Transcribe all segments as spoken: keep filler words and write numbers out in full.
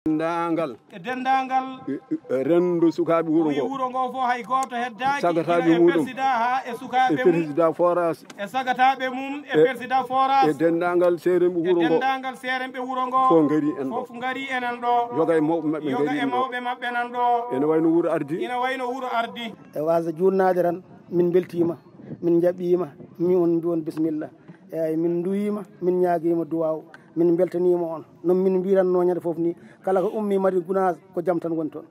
Denndaangal. E denndaangal. E, e, renndo sukaaɓe wuro ngo. Wuro ngo fof hay gooto heddaaki. Sagataaɓe ina e muɗum. Persidaa haa e sukaaɓe mum. E persidaa forage. E sagataaɓe mum, e, e persidaa forage. E denndaangal seeremɓe wuro ngo. E denndaangal seeremɓe wuro ngo. Fof ngari en ɗo. Fof ngari enen ɗo. Yoga e mawɓe maɓɓe ngari en ɗo. Yoga e mawɓe maɓɓe nan ɗo. Ene wayno wuro Ardi. Ina wayno wuro Ardi. E waasde juutnaade tan, min mbeltiima, min njaɓɓiima, min on mbiyon bisimilla. Eeyi, min nduwiima, min ñaagiima duwaaw, min mbeltaniima on. No min mbiiranno ñande fof ni, kala ko ummii Madi Gunaas, ko jam tan woni toon.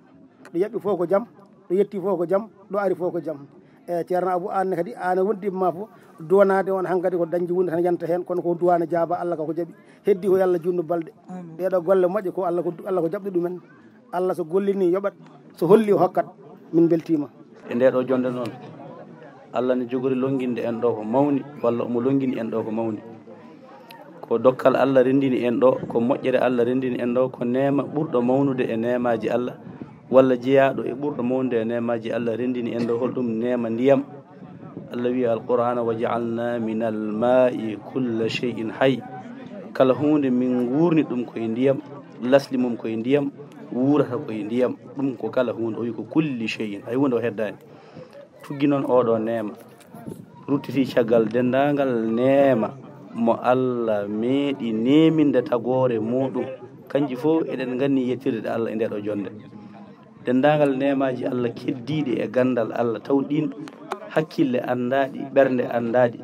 Ɗo yaɓɓi fof ko jam, ɗo yetti fof ko jam, ɗo ari fof ko jam. Eeyi, Ceerno Abu, aan ne kadi, aan e wondiiɓe ma fof, duwanaade on hankadi ko dañde wonde tan yanta heen, kono ko duwaana jaaba, Allah ka ko jaɓi. Heddi ko yo Allah juutnu balɗe. Amiin. Ɗee ɗoo golle moƴƴe ko Allah ko, Allah ko jaɓɗo ɗumen. Allah so gollini yoɓat, so holli o hokkat, min mbeltiima. E ndee ɗoo jonnde noon, Allah ne jogori lonnginde en ɗo ko mawni, walla omo lonngini en ɗo ko mawni. Ko dokkal Allah renndini en ɗo, ko moƴƴere Allah renndini en ɗo, ko neema ɓurɗo mawnude e neemaaji Allah, walla jeyaaɗo e ɓurɗo mawnude e neemaaji Allah renndini en ɗo, holɗum? Neema ndiyam. Allah wi'i Alqur'aana, "Wa ja'alna minal maa'i kulla shay'in hayy." Kala huunde min nguurni ɗum ko e ndiyam, lasli mum ko e ndiyam, wuurata ko e ndiyam. Ɗum ko kala huunde, o wi'i ko kulli shay'in, hay huunde o heddaani. Tuggi noon oɗo neema, ruttiti caggal denndaangal neema mo Allah meeɗi neeminde tagoore muuɗum. Kanji fof eɗen nganni yettirde Allah e ndee ɗoo jonnde. Denndaangal neemaaji Allah keddiiɗi e ganndal Allah, taw ɗiin hakkille anndaaɗi, ɓernde anndaaɗi,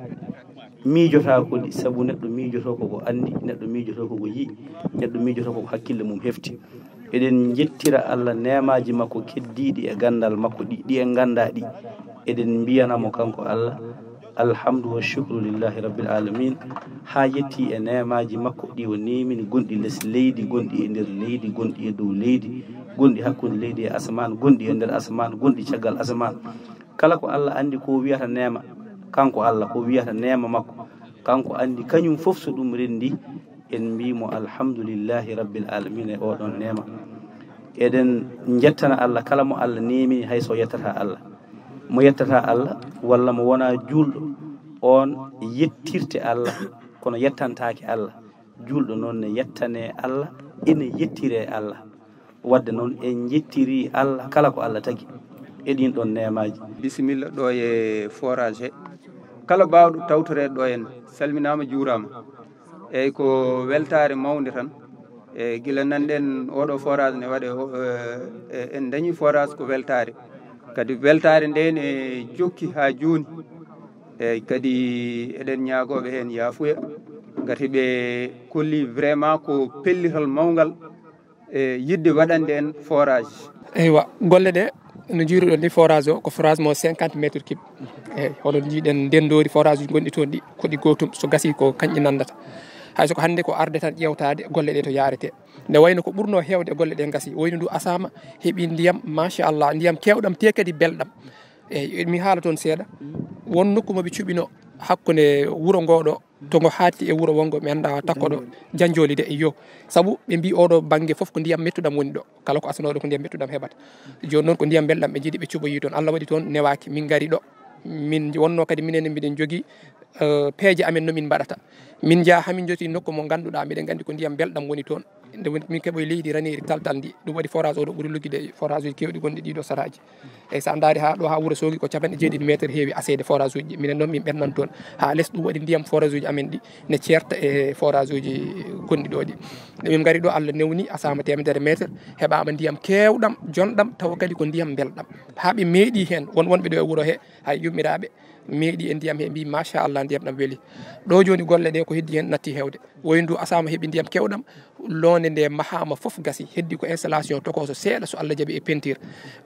miijotaako ɗi, sabu neɗɗo miijotoo ko ko anndi, neɗɗo miijotoo ko ko yi'i, neɗɗo miijotoo ko ko hakkille mum hefti. Eɗen njettira Allah neemaaji makko keddiiɗi e ganndal makko ɗi, ɗi en nganndaa ɗi. Eɗen mbiyana mo kanko Allah, alhamdu wa shukru lillahi rabbil alamin, haa yetti e neemaaji makko ɗi o neemini, gonɗi les leydi, gonɗi e nder leydi, gonɗi e dow leydi, gonɗi hakkunde leydi e asamaan, gonɗi e nder asamaan, gonɗi caggal asamaan. Kala ko Allah anndi ko wiyata neema, kanko Allah ko wiyata neema makko, kanko anndi kañum fof so ɗum renndi, en mbii mo alhamdulillahi rabbil alamin e oɗon neema. Eɗen njettana Allah kala mo Allah neemini, hay so yettata Allah. Mo yettata Allah, walla mo wona juulɗo, on yettirte Allah, kono yettantaake Allah. Juulɗo noon ne yettane Allah, ene yettire Allah. Wadde noon en njettirii Allah kala ko Allah tagi e ɗiin ɗoon neemaaji. Bisimilla ɗo e forage he. Kala baawɗo tawtoreede ɗo en, salminaama, juuraama. Eeyi, ko weltaare mawnde tan. E gila nanɗen oɗo forage ne waɗe, o, e, e, en dañi forage ko weltaare. Kadi weltaare nde ne jokki haa jooni. Eeyi, kadi eɗen ñaagooɓe heen yaafuya. Ngati ɓe kolli vraiment ko pellital mawngal. E yiɗde waɗande en forage. Eywa, golle ɗe no njiiruɗon ni, forage o ko forage mo cinquante mètres cube. Eyyi, hono njiiɗen ndenndoori forage uji gonɗi toon ɗi, ko ɗi gootum, so gasii ko kañƴi nanndata. Hay so ko hannde ko arde tan ƴeewtaade golle ɗe to yaarete. Nde wayno ko ɓurno heewde golle ɗe ngasi, wayno ndu asaama, heɓi ndiyam, machallah, ndiyam keewɗam te kadi belɗam. Eyyi, mi haala toon seeɗa. Won nokku mo ɓe cuɓino hakkunde wuro ngo ɗo, to ngo haatti e wuro wonngo, mi anndaa takko ɗo, Janjooli de, iyo. Sabu ɓe mbii oɗo bannge fof ko ndiyam mettuɗam woni ɗo. Kala ko asanooɗo ko ndiyam mettuɗam heɓata. Jooni noon ko ndiyam mbelɗam ɓe njiɗi, ɓe cuɓoyii toon. Allah waɗi toon newaaki, min ngarii ɗo. Min wonnoo kadi minen ne mbiɗen njogii, eh, peeje amen no min mbaɗata. Min njaha haa min njottii nokku mo ngannduɗaa, miɗen nganndi ko ndiyam mbelɗam woni toon. Nde woni min keɓoyi leydi raneeri taltal ndi. Ɗum waɗi forage o ɗo ɓuri luggude e forage uji keewɗi gonɗi ɗii ɗoo saraaji. Eyyi, so a ndaari haa ɗo, haa Wuro Soogi ko capanɗe jeeɗiɗi mètres heewi aseede forage uji ɗi. Minen noon min ɓennan toon. Haa les ɗum waɗi ndiyam forage uji amen ɗi ne ceerta e forage uji gonɗi ɗo ɗi. Nde min ngari ɗo, Allah newni asaama teemedere mètre, heɓaama ndiyam keewɗam, jonɗam, tawa kadi ko ndiyam mbelɗam. Haa ɓe meeɗi heen, won wonɓe ɗo e wuro he, hay yummiraaɓe, meeɗi e ndiyam he, mbii, "Machallah, ndiyam ɗam weli." Ɗo jooni golle ɗe ko heddi heen natti heewde. Woy ndu asaama heɓi ndiyam keewɗam, loonde nde mahaama fof gasi, heddi ko installation tokooso seeɗa so Allah jaɓi e peinture.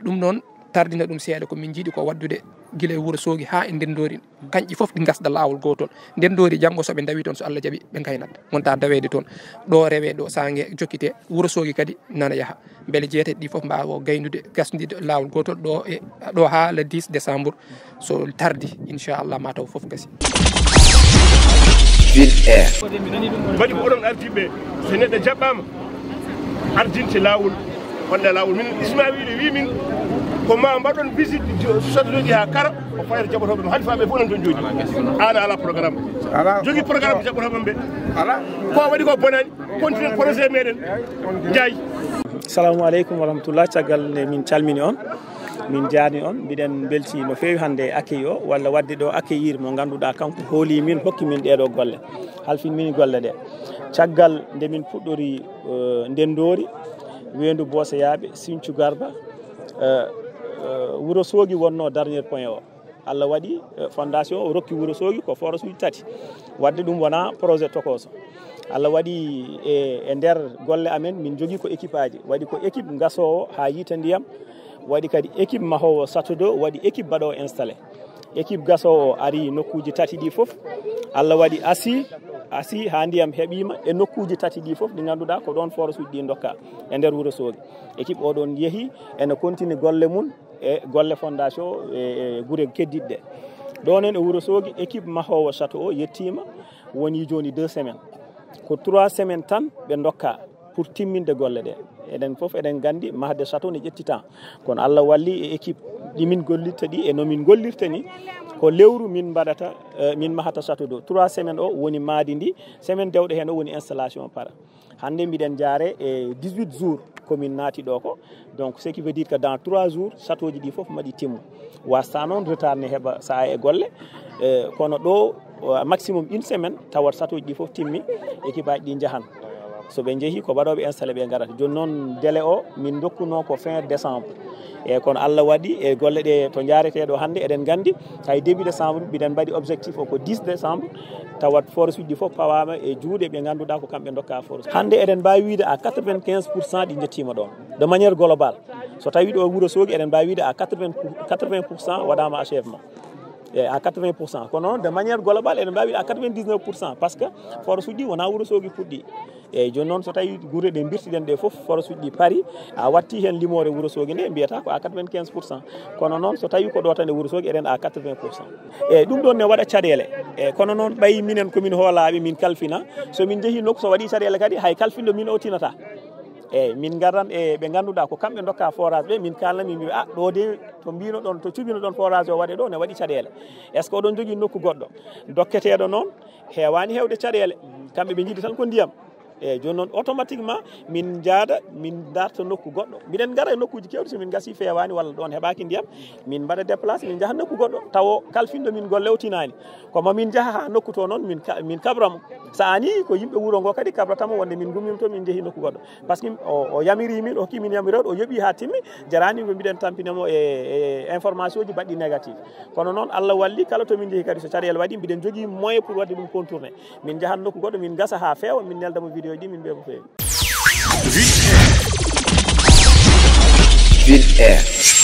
Ɗum noon tardina ɗum seeɗa, ko min njiɗi ko waɗdude gila e Wuro Soogi haa e Ndenndoori. Kañƴi fof ɗi ngasda laawol gootol. Ndenndoori janngo so ɓe ndawi toon so Allah jaɓi ɓe ngaynat. Wonta daweede toon. Ɗo rewe ɗo saange jokkite, Wuro Soogi kadi nana yaha. Mbele jeetati ɗi fof mbaawa gaynude, gasnude laawol gootol ɗo e, ɗo haa le dix décembre. So tardi, inchallah, ma taw fof gasi. Vide Air. Mbaɗi ko oɗon ardiiɓe, so neɗɗo jaɓɓaama, ardinte laawol, walla laawol. Min Ismaila wi min, ko ma mbaɗon visite jo-, soddoji haa kara, o fayata jaɓotooɓe mo. Halifa ɓe fof nan toon jooɗi. Aan a alaa programme. Alaa. Jogii programme jaɓotooɓe ɓe. Alaa. Ko waɗi ko bonani, continue projet meɗen. Njaay. Assalamu aleykum wa rahmatullah. Caggal nde min calmini on, min jaarni on, mbiɗen mbelti no feewi hannde e accueil o, walla waɗde ɗo accueillir mo ngannduɗaa kanko hooli min, hokki min ɗeeɗo golle, halfin min golle ɗe. Caggal nde min puɗɗori, eh, Ndenndoori, Weendu Booseyaaɓe, Sinthiou Garba, eh, eh, Wuro Soogi wonno dernier point o. Allah waɗi, eh, fondation o rokki Wuro Soogi ko forage uji tati. Waɗde ɗum wona projet tokoso. Allah waɗi e, e nder golle amen min jogii ko équipe aji. Waɗi ko équipe gasoowo haa yiita ndiyam. Waɗi kadi équipe mahoowo château d'eau, waɗi équipe baɗoowo installé. Équipe gasoowo o ari nokkuuji tati ɗi fof. Allah waɗi asi, asi haa ndiyam heɓiima e nokkuuji tati ɗi fof ɗi ngannduɗaa ko ɗoon forage uji ɗi ndokka e nder Wuro Soogi. Équipe o ɗoon yehi ene continue golle mum e golle fondation e, e gure keddiɗe ɗe. Ɗoon en e Wuro Soogi, équipe mahoowo château o yettiima, woni jooni deux semaines. Ko trois semaines tan ɓe ndokka pour timminde golle ɗe. Eɗen fof eɗen nganndi mahde château ne ƴetti temps. Kono Allah walli e équipe ɗi min gollirta ɗi e no min gollirta ni, ko lewru min mbaɗata, eh, min mahata château d'eau. Trois semaines o woni maadi ndi, semaine dewɗo heen o woni installation para. Hannde mbiɗen jaare e dix-huit jours ko min naati ɗo ko. Donc, ce qui veut dire que dans trois jours, château ji ɗi fof maɗi timmu. Wasta noon retard ne heɓa sa'a e golle. Eh, kono ɗo, o, maximum une semaine, tawat château ji ɗi fof timmi, équipe aji ɗi njahan. So ɓe njehi, ko waɗooɓe installé ɓe ngarata. Jooni noon, délai o, min ndokkuno ko fin décembre. E kono Allah waɗi, e golle ɗe to njaaretee ɗo hannde, eɗen nganndi, hay début décembre, mbiɗen mbaɗi objectif o ko dix décembre, tawat forage uji ɗi fof pawaama e juuɗe ɓe ngannduɗaa ko kamɓe ndokka forage. Hannde eɗen mbaawi wiide à quatre-vingt-quinze pour cent ɗi njettiima ɗoon. De manière globale, so tawi ɗo Wuro Soogi, eɗen mbaawi wiide à quatre-vingts pour, quatre-vingts pour cent waɗaama achèvement. E à quatre-vingts pour cent. Kono noon, de manière globale, eɗen mbaawi à quatre-vingt-dix-neuf pour cent, parce que forage uji ɗi wonaa Wuro Soogi puɗɗi. Eyyi, jooni noon, so tawi gure ɗe mbirtiɗen ɗe fof, forage uji ɗi pari, a watti heen limoore Wuro Soogi nde, mbiyata ko à quatre-vingt-quinze pour cent. Kono noon, so tawi ko ɗo tan e Wuro Soogi, eɗen à quatre-vingts pour cent. Eyyi, ɗum ɗoon ne waɗa caɗeele. Eyyi, kono noon, ɓay minen ko min hoolaaɓe, min kalfina. So min njehii nokku, so waɗii caɗeele kadi, hay kalfinɗo min o tinata. Eyyi, min ngaran e ɓe ngannduɗaa ko kamɓe ndokka forage ɓe, min kaalna, min mbiya, "Ah, ɗo de, to mbino ɗon, to cubino ɗon forage o waɗe ɗo, ne waɗi caɗeele. Est-ce que oɗon njogii nokku goɗɗo?" Dokketeeɗo noon, heewaani heewde caɗeele. Kamɓe ɓe njiɗi tan ko ndiyam. Eyyi, jooni noon, automatiquement, min njaada, min ndarta nokku goɗɗo. Mbiɗen ngara e nokkuuji keewɗi, so min ngasii feewaani walla ɗoon heɓaaki ndiyam, min mbaɗa déplacé, min njaha nokku goɗɗo. Tawo kalfinɗo min golle o tinaani. Kono min njaha haa nokku to noon, min ka-, min kabra mo. So a nii ko yimɓe wuro ngo kadi kabrata mo wonde min ngummiima to, min njehi nokku goɗɗo. Parce que o, o yamiri min, o hokki min yamiroore, o yoɓi haa timmi, jarani ko mbiɗen tampina mo e, e information ji baɗɗi négatif. Kono noon, Allah walli, kala to min njehi kadi, so caɗeele waɗi, mbiɗen jogii moyen pour waɗde ɗum contourner. Min njahan nokku goɗɗo, min ngasa haa feewa, min nelda mo vidéo ji ɗi, min mbiya ko feewi. Vite Air.